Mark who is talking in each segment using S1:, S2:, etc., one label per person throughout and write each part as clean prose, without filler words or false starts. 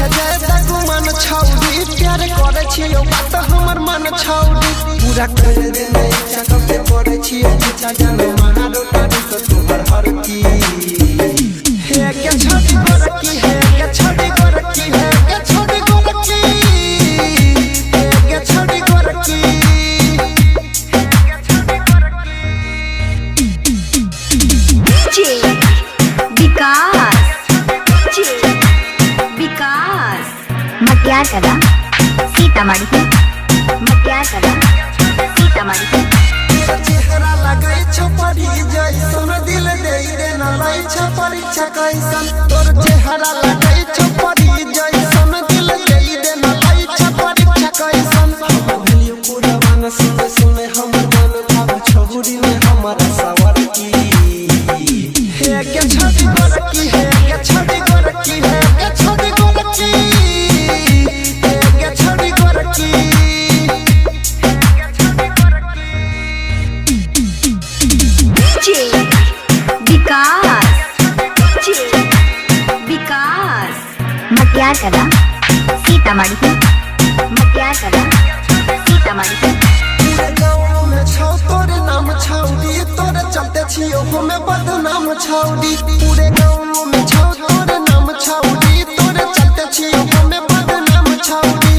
S1: छै ज्यादा गुमान छौड़ी, प्यार करे छियो बात हमर मन छौड़ी। पूरा कर देने इच्छा कब करे छियो पीछा जानो महारो तारी से तोहर हर की। हे के छौड़ी गोरकी, हे के छौड़ी गोरकी, हे के छौड़ी गोरकी, हे के छौड़ी गोरकी।
S2: विकास विकास मटियार कला सीतामढ़ी, मटियार कला सीतामढ़ी।
S1: चेहरा लगै छौ परी जैसन, दिल दे देना लै छौ परीक्षा कैसन। तोर चेहरा लगै छौ परी जैसन, दिल दे देना लै छौ परीक्षा कैसन। हम भेलियो कुरबान सुने सुने हमर मन भाव छौरी में हमर सवर की। हे के छौड़ी गोरकी, हे के छौड़ी गोरकी, हे के छौड़ी गोरकी, हे के छौड़ी गोरकी।
S2: विकास विकास मटियार कला सीतामढ़ी, मटियार कला सीतामढ़ी।
S1: गाँव में छौ तोरे नाम छौड़ी, तोरे चलते छियो हमें बदनाम छौड़ी। पूरे गाँव में छौ तोरे नाम छौड़ी, तोरे चलते छियो हमें बदनाम छौड़ी।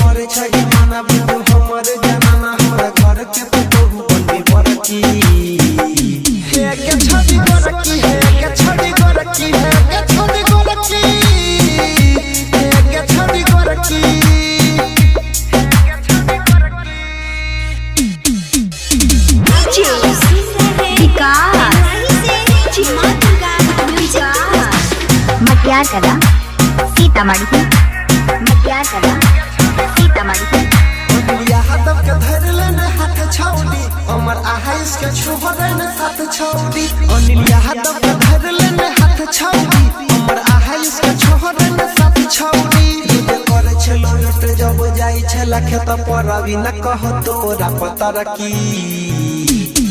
S1: करे छै माना बुझू हमर जनाना, हमरा घर के पुतोहु बनबी बड़की। हे के छौड़ी गोरकी, हे के छौड़ी गोरकी, हे के छौड़ी गोरकी, हे के छौड़ी गोरकी।
S2: विकास मटियार कला सीतामढ़ी, मटियार कला सीतामढ़ी।
S1: यादव के धर लेने हाथ छौड़ी, अमर आहाइस के छुहरे ने साथ छौड़ी। अनिल यादव के धर लेने हाथ छौड़ी, अमर आहाइस के छुहरे ने साथ छौड़ी। जे करे छलो लट जब जाई छला खेत पर अभी न कह तोरा पता रखी।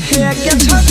S1: हे के छौड़ी